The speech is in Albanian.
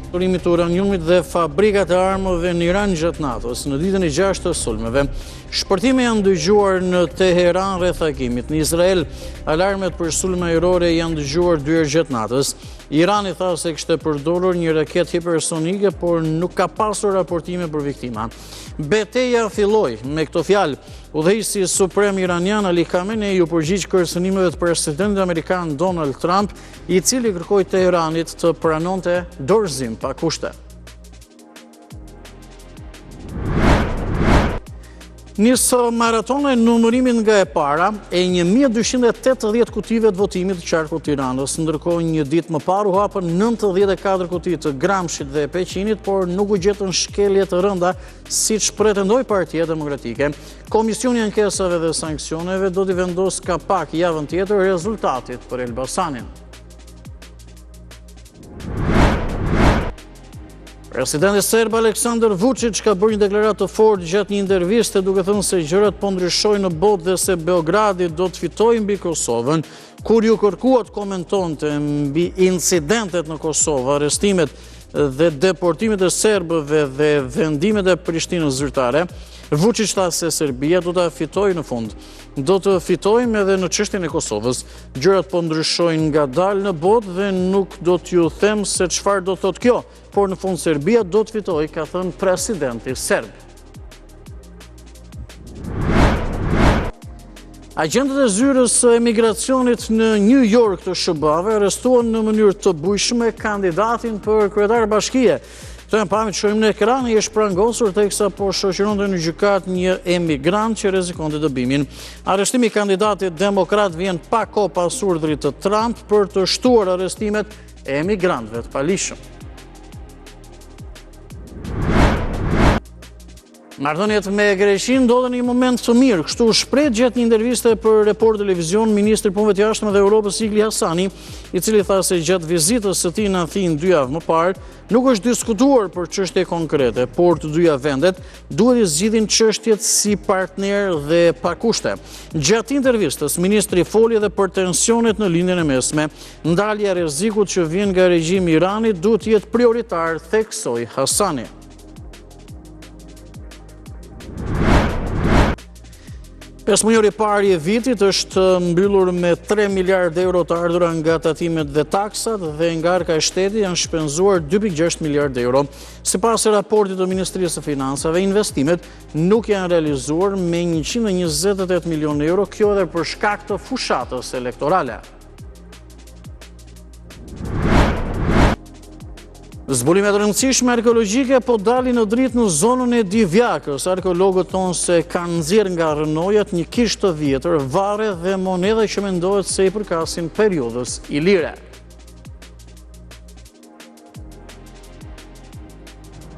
Pasurimin të uraniumit dhe fabrikat e armëve në Iran gjatë natës, në ditën e gjashtë të sulmeve. Shpërthime janë dëgjuar në Teheran rreth agimit. Në Izrael, alarmet për sulme ajrore janë dëgjuar dy herë gjatë natës. Irani tha se kishte përdorur një raketë hipersonike, por nuk ka pasur raportime për viktima. Beteja filloi me këto fjalë. Udhëheqësi suprem iranian Ali Khamenei iu përgjigj kërcënimeve të presidentit amerikan Donald Trump i cili kërkoi Teheranit të pranonte dorëzim pa kushte. Nis maratona e numërimit nga e para e 1280 kutive të votimit të qarkut Tiranës. Ndërkohë një ditë më parë u hapën 94 kuti të Gramshit dhe Peqinit, por nuk u gjetën shkelje të rënda siç pretendoi Partia Demokratike. Komisioni i Ankesave dhe Sanksioneve do t'i vendosë kapak javën tjetër rezultatit për Elbasanin. Presidenti serb Aleksandar Vučić ka bërë një deklaratë të fortë gjatë një interviste duke thënë se gjërat po ndryshojnë në botë dhe se Beogradi do të fitojë mbi Kosovën. Kur iu kërkua të komentonte mbi incidentet në Kosovë, arrestimet dhe deportimet e serbëve dhe vendimet e Prishtinës zyrtare, Vučić tha se Serbia do ta fitojë në fund. Do të fitojmë edhe në çështjen e Kosovës. Gjërat po ndryshojnë ngadalë në botë dhe nuk do t'ju them se çfarë do të thotë kjo, por në fund Serbia do të fitojë, ka thënë presidenti serb. Agjentët e zyrës së emigracionit në New York të SHBA-ve arrestuan në mënyrë të bujshme kandidatin për kryetar bashkie. Këto janë pamjet që shohim në ekran, ai është prangosur teksa po shoqëronte në gjykatë një emigrant që rrezikonte dëbimin. Arrestimi i kandidatit demokrat vjen pak kohë pas urdhrit të Trump për të shtuar arrestimet e emigrantëve të paligjshëm. Marrëdhëniet me Greqinë ndodhen në një moment të mirë, kështu u shpreh gjatë një interviste për Report Televizion ministri i Punëve të Jashtme dhe Europës Igli Hasani, i cili tha se gjatë vizitës së tij në Athinë dy javë më parë, nuk është diskutuar për çështje konkrete, por të dyja vendet duhet t'i zgjidhin çështjet si partnerë dhe pa kushte. Gjatë intervistës, ministri foli edhe për tensionet në Lindjen e Mesme. Ndalja e rrezikut që vjen nga regjimi i Iranit duhet të jetë prioritar, theksoi Hasani. Pesëmujori i parë i vitit është mbyllur me 3 miliard euro të ardhura nga tatimet dhe taksat dhe nga arka e shtetit janë shpenzuar 2.6 miliard euro. Sipas raportit të Ministrisë së Financave, investimet nuk janë realizuar me 128 milion euro, kjo edhe për shkak të fushatës elektorale. Zbulime të rëndësishme arkeologjike po dalin në dritë në zonën e Divjakës. Arkeologët thonë se kanë nxjerrë nga rrënojat një kishë të vjetër, varre dhe monedha që mendohet se i përkasin periudhës ilire.